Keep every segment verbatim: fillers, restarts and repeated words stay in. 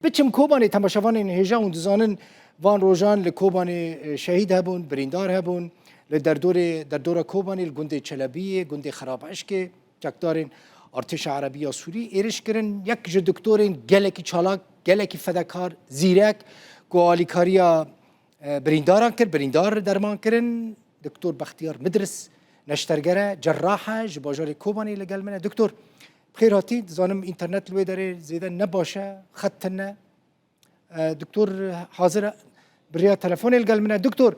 Biçim Kobanê, temaşevanên hêja hûn dizanin, van rojan li Kobanê, e, şehîd hebûn, birîndar hebûn. Li derdorê, derdora Kobanê, li gundê Çelebiyê, gundê Xerabişkê, çekdarên Artêşa Erebî ya Sûrî êriş kirin. Yek ji doktorên gelekî çalak, gelekî fedekar, zîrek, ku alîkariya, e, birîndaran kir, birîndar derman kirin. Doktor Bextiyar Midris, neşterger e, cerrah e, ji bajarê Kobanê li gel min e. Doktor, bi xêr hatî. Dizanim înternet li wê derê zêde ne baş e, xet tune. E, doktor hazir e, bi riya telefonê li gel min e. Doktor,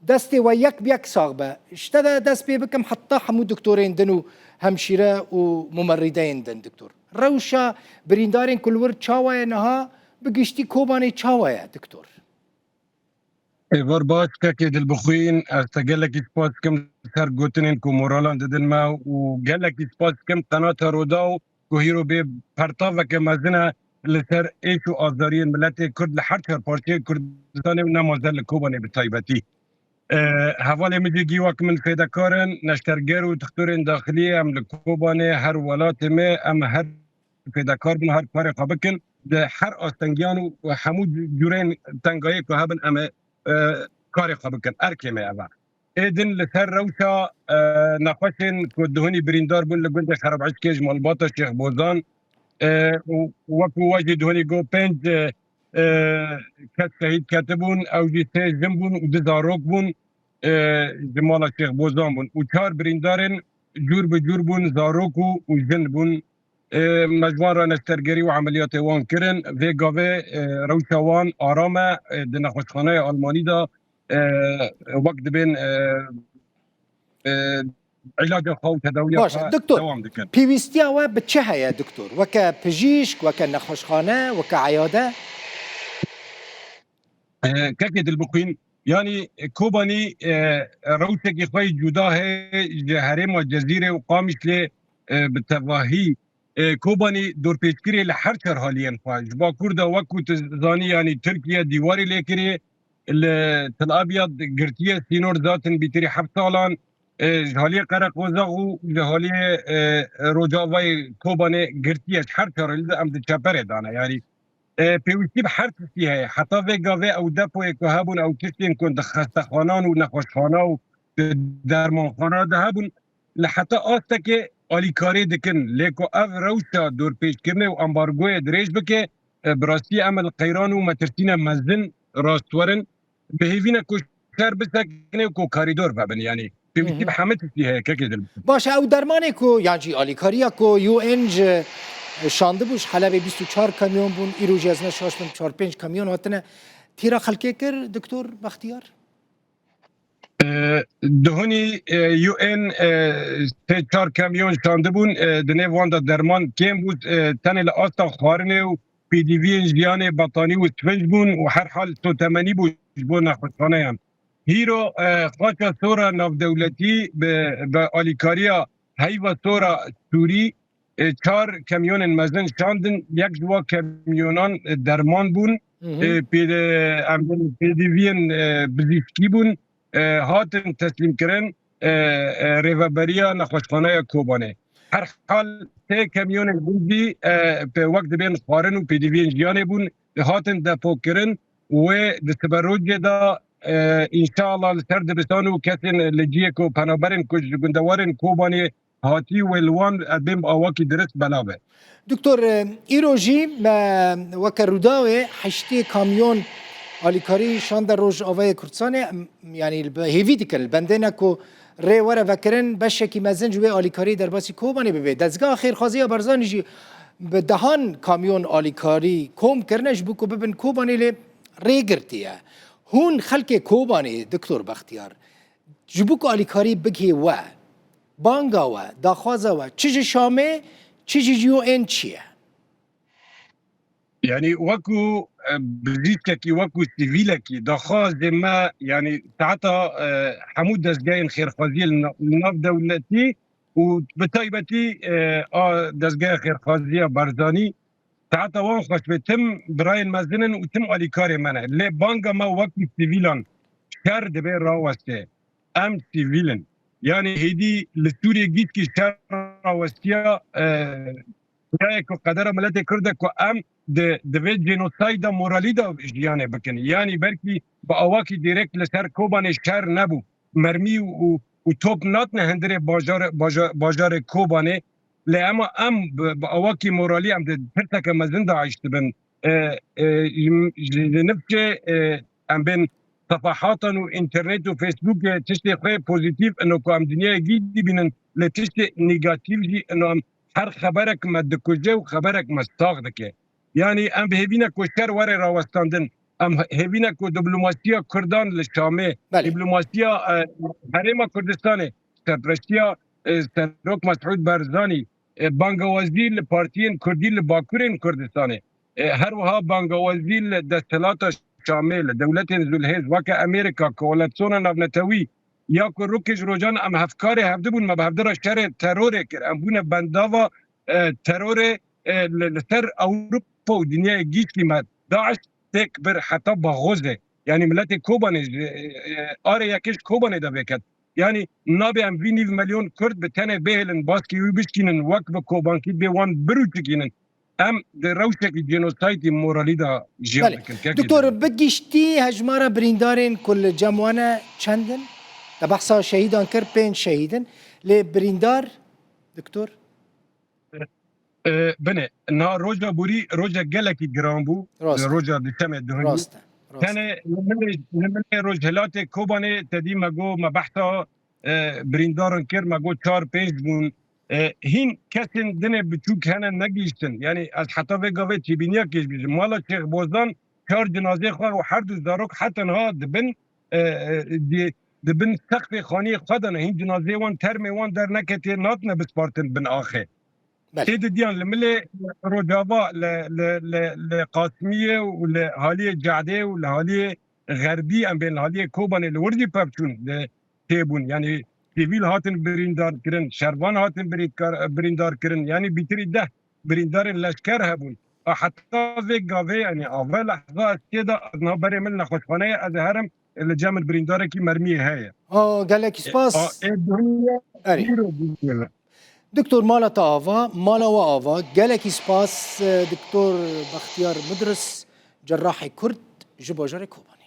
destê we yek bi yek sax be. Ji te de dest pê bikim, heta hemû doktorên din û hemşîre û mumerrîdeyên din, doktor. Rewşa birîndarên ku li wir çawa ye niha, bi giştî Kobanê çawa ye, doktor? Êvar baş, kekê Dilbixwîn, ez te gelekî spas dikim ser gotinên ku moralan didin me û gelekî spas dikim Qenata Rodaw ku hîro bê pertaveke mezin e li ser êş û azariyên miletê Kurd li her çar parçeyê Kurdistanê û ne mezin li Kobanê bi taybetî. E, hevalê min jî gî wek min fêdekar in, neşterger û dixtorên daxiliyê em li Kobanê her welatê me, em her fêdekar bin, her karê xwe bikin. Di her astengiyan û hemû cûrên tengayê ku hebin, em ê, e, karê xwe bikin. Erkê me ev e. Ê din li ser rewşa, e, nexweşên ku duhunî birîndar bûn li gundê Xerabişkê ji malbata Şêx Bozan, e, û wekû we jî duhunî got, pênc, e, e, kes şehîd ketibûn, ew jî sê jin bûn û du zarok bûn, e, ji mala Şêx Bozan bûn. Û çar birîndarên cûr bi cûr bûn, zarok û, û jin bûn. E, me ji wan re neştergerî û emeliyatê wan kirin. Vê gavê, e, rewşa wan aram e. E, di nexweşxaneya Almanî de, e, wek dibên, e, e, îlaca xwe û tedawiya Baş e, xwe doktor, dewam dikin. Pêwîstiya we bi çi heye, doktor? Weke pijîşk, weke nexweşxane, weke eyade? E, kekê Dilbixwîn, yanî, e, Kobanî, e, rewşekî xwe yî cuda heye ji herêma Cezîrê û Qamişlê, e, bi tevahî. E, Kobanî dorpêçkirê li her çar haliyên xwe. Ji bakur de wekû tu zanî, yanî Tirkiye dîwarê lê kirê, li Til Abyad girtiye sînor zaten bîtirî heft salan, e, ji haliyê Qereqozax û ji haliyê, e, Rojavayê Kobanê girtiye, ji her çar alî de em di çeperê de ne. Yanî, e, pêwîstî bi her tiştî heye. Heta vê gavê ew depoyê ku hebûn, ew tiştên ku di xestexanan û nexweşxana û di dermanxana de hebûn, li heta astekê alîkarî dikin. Lê ku ev rewşa dorpêçkirinê û ambargoyê dirêj bike, e, bi rastî em li qeyran û metirsîne mezin rast werin. Bi hêvî ne ku şer bisekine û ku karîdor vebin, yanî pêwîstî Hı hı. bi hemî tiştî heye, kekê Dilbixwîn. Baş e, ew dermanê ku, yan jî alîkariya ku U N ji, e, şandibû ji Helebê bîst û çar kamyon bûn, îro jî ez ne şaş bim çar pênc kamyon hatine tîra xelkê kir, doktor Bextiyar? E, duhunî, e, U N, e, sê çar kamyon şandibûn, e, di nêv wan de derman kêm bû, e, tenê li asta xwarinê û pêdiviyên jiyanê, betanî û sivinc bûn û herhal sotemenî bû ji bo nexweşxaneyan. Hîro, e, xaça sora navdewletî bi, bi alîkariya Heyva Sora Sûrî, e, çar kamyonên mezin şandin, yek ji wan kamyonan, e, derman bûn, Hı hı. e, pê-, e, em pêdiviyên, e, bizîşkî bûn, e, hatin teslîmkirin, e, e, rêveberiya nexweşxaneya Kobanê. Herhal sê kamyonên din jî, e, pê wek dibên xwarin û pêdiviyên jiyanê bûn, hatin depokirin û wê di siberojê de, e, înşallah li ser dibistan û kesên li cihê ku penaberên ku ji gundewarên Kobanê hatî wê li wan, e, bên bi awakî dirist belav e. Doktor, e, îro jî me weke Rûdawê heştê kamyon alîkarî şande Rojavayê Kurdistanê, m-, yanî li be-, hêvî dikin, li bendê ne ku rê were vekirin, beşekî mezin ji wê alîkarî derbasî Kobanê bibe. Dezgeha Xêrxwaziya Barzanî jî bi dehan kamyon alîkarî kom kirine ji bo ku bibin Kobanê, lê rê girtiye. Hûn xelkê Kobanê, doktor Bextiyar, ji bo ku alîkarî bigihê we, banga we, daxwaza we, çi ji Şamê, çi jî ji U N çi ye? Yanî wekû, e, bizîşkekî, wekû sivîlekî, daxwazê me, yanî saeta, e, hemû dezgehên xêrxwaziyê li na-, li nav dewletî û bi taybetî, e, a dezgeha xêrxwaziya Barzanî, saeta wan xweş be, tim birayên mezin in û tim alîkarê me ne. Lê banga me wekî sivîlan, şer dibê raweste. Em sivîl in. Yanî hêdî li Sûriyê gîşkî şer rawestiya, e, Xuya ye ku qedera miletê Kurd e ku em di, di vê cînosayda moralî de jiyanê bikin. Yanî belkî bi awakî direkt li ser Kobanê şer nebû. Mermî û, û, û top natine hundirê bajar-, baja-, bajarê Kobanê. Lê ema em bi, bi awakî moralî em di pirseke mezin de ayiş dibin. E, e, ji, ji nifşê, e, em bên sefahatan û înternet û Facebookê tiştê xwe pozîtîf ino ku em dinyayê gî dibînin, lê tiştê negatîf jî ino em her xeberek me dikuje û xeberek me sax dike. Yanî em bi hêvî ne ku şer were rawestandin. Em hêvî ne ku diplomasiya Kurdan li Şamê, Belê. diplomasiya, e, Herêma Kurdistanê, serpereştiya, e, Serok Mesûd Barzanî, e, bangawazî li partiyên Kurdî li Bakurên Kurdistanê, e, her wiha bangawazî li desthilata Şamê, li dewletên zûlhêz weke Amerîka, Koalîsyona Navnetewî, ya ku rokê ji rojan em hevkarê hevdî bûn, me bi hevdi re şerê terorê kir. Em bûne bendava, e, terorê, e, li, li ser Ewropa û dinyayê giştî me. DAIŞ têk bir heta Baxozê. Yanî miletê Kobanê ji, e, e, arê yekê ji Kobanê de vêket. Yanî nabe em vî nîv milyon Kurd bi tenê bihêlin, baskê wî bişkînin, wek bi Kobankî bê wan birûçikînin. Em di rewşekî cînosaydî moralî de jiyan Belê. dikin. Kekê Doktor, Dilê. bi giştî hejmara birîndarên ku li cem wan e çend in? Te behsa şehîdan kir, pênc şehîd in. Lê birîndar, Doktor? E, binê, niha roja borî roja gelekî giran bû. Rast e. Roja duşemê duhumî. Rast e. Rast e. Tenê li milê, li milê rojhilatê Kobanê te dî me got, me behsa, e, birîndaran kir, me got çar pênc bûn. E, hîn kesên dinê biçûk hene negihîştin. Yanî ez heta vê gavê têbîniya kêş bijim. Mala Şêx Bozan çar cinazê xwe û her du zarok heta niha dibin, e, e, di, dibin sexfê xaniyê xwe de ne. Hîn cinazê wan, termê wan derneketiye, natine bispartin bin axê. Belê. Tê didiyan li milê Rojava, li, li, li, li Qasimiyê û li haliyê Cehdê û li haliyê Xerbî, em bên li haliyê Kobanê li wir jî pevçûn li têbûn. Yanî sivîl hatin birîndar kirin, şervan hatin birîdkar-, birîndar kirin. Yanî bîtirî deh birîndarên leşker hebûn. A heta vê gavê, yanî a vê lehza ez tê de ez niha berê min nexweşxaneyê, ez ê herim li cem min birîndarekî mermiyê heye. Ha, gelekî spas. A, ê dunya Erê. îro bûye. Doktor, mala te ava, mala we ava. Gelekî spas, e, Doktor Bextiyar Mudris, cerrahê Kurd ji bajarê Kobanê.